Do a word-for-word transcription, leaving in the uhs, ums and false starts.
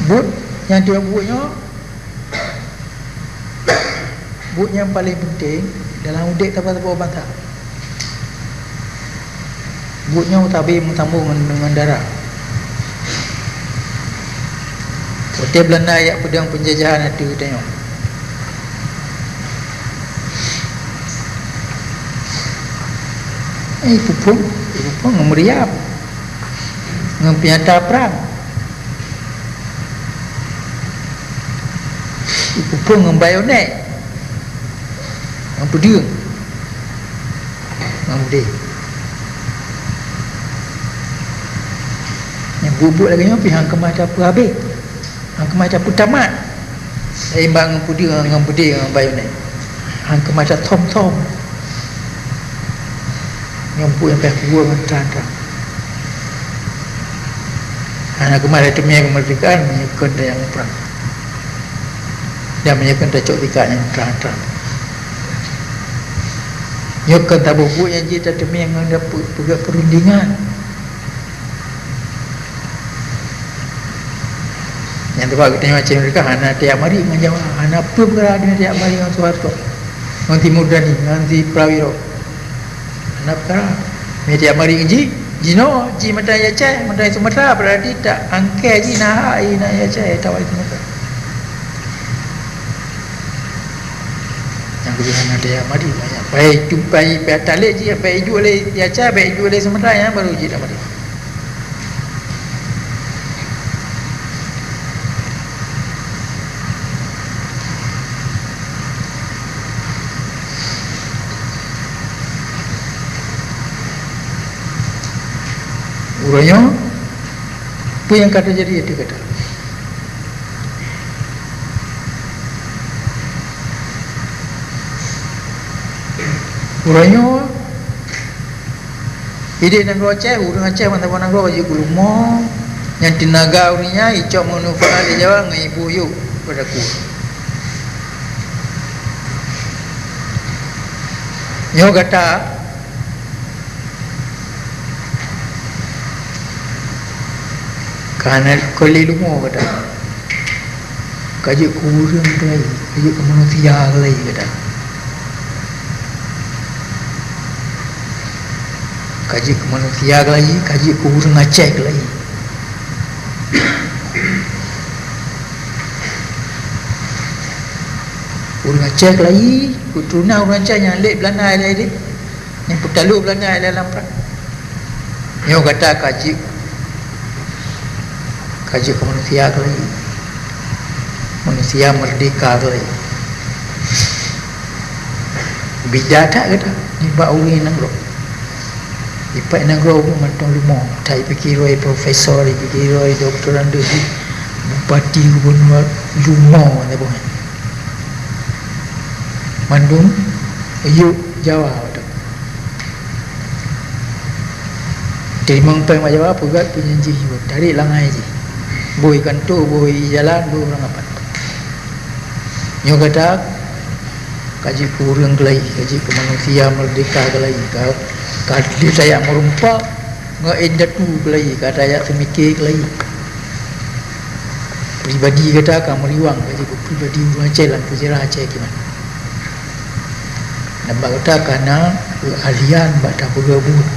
Buet nyang dua buet nyoe, buet nyang paling penting dalam udeb saboh-saboh bansa. Buet nyoe tabi meusambong ngon, ngon dara. Watée Beulanda jak peudong peunjajahan ateueh geutanyoe, eh, ipeuphon, ipeuphon ngon meuriam, ngon peunyata prang, ipeuphon ngon bayonet, ngon peudeueng, ngon beudé. Nyang buet-buet lagée nyoe pih han keumah tapeuhabéh, han keumah tapeutamat. Seimbang ngon peudeueng, ngon beudé, ngon bayonet, han keumah tathom-thom. Nyoe buet nyang payah kuwoe ngon trang-trang. Hana keumah teumé keumeurdekaan meunyoe kon nyang prang. Dan meunyoe kon tacok tika nyang trang-trang. Nyoe kon saboh buet nyang jeuet tateumé ngon peugét peurundingan. Nyang teuma geutanyoe Aceh Merdeka hana tajak mari ngon Jawa, hana peue peukara tajak mari ngon Soeharto, ngon Sri Mulyani, ngon Sri Prawiro. Hana peukara. Meunyoe tajak mari ngon jih, jinoe, jih mantong Aceh, mantong Sumatra, berarti tak angkée jih na hak jih na Aceh, atawa Sumatra. Nyang keubiasaan ada yang mari banyak. Baik jumpai pihak Talib je, baik ijuk lé Aceh, baik ijuk lé Sumatra, yang baru je dah mari. Uroe nyoe, peue nyang ka teujadi ateueh gata? Uroe nyoe, idéh nanggroe Aceh, ureuëng Aceh mantong nanggroe ka jeuet keu leumo, nyang teunaga ureuëng nyan icok manfaat lé Jawa ngon ibu yub pada ku. Nyoe gata, ka hana kon lé leumo gata. Ka jeuet keu ureuëng keulayi, ka jeuet keu manusia keulayi gata. Ka jeuet keu manusia keulayi, ka jeuet keu ureuëng Aceh keulayi. Ureuëng Aceh keulayi, keuturonan ureuëng Aceh nyang lé Beulanda ilée-ilée. Nyang peutaloe Beulanda ilée lam prang. Nyoe gata ka jeuet, ka jeuet keu manusia keulayi. Manusia meurdeka keulayi. Bida that gata nibak ureuëng nanggroe. Ipat nanggroe ureuëng mantong leumo. That ipike droe profesor, ipike droe doktor, bupati, gubunur, leumo gata boh nyan. Mandum yub Jawa. Teurimong péng bak Jawa, peugét peujanji, tarek langai jih. Boi kantô, boi jalan, boi ureuëng apat. Nyoe gata ka jeuet keu ureuëng keulayi, ka jeuet keu manusia meurdeka keulayi, ka, ka lheueh tajak meureumpok ngon indatu keulayi, ka tajak seumiké keulayi. Pribadi gata ka meuriwang, ka jeuet keu pribadi ureuëng Aceh lam seujarah Aceh kiban. Dan bak gata ka na keuahlian bak tapeugét buet.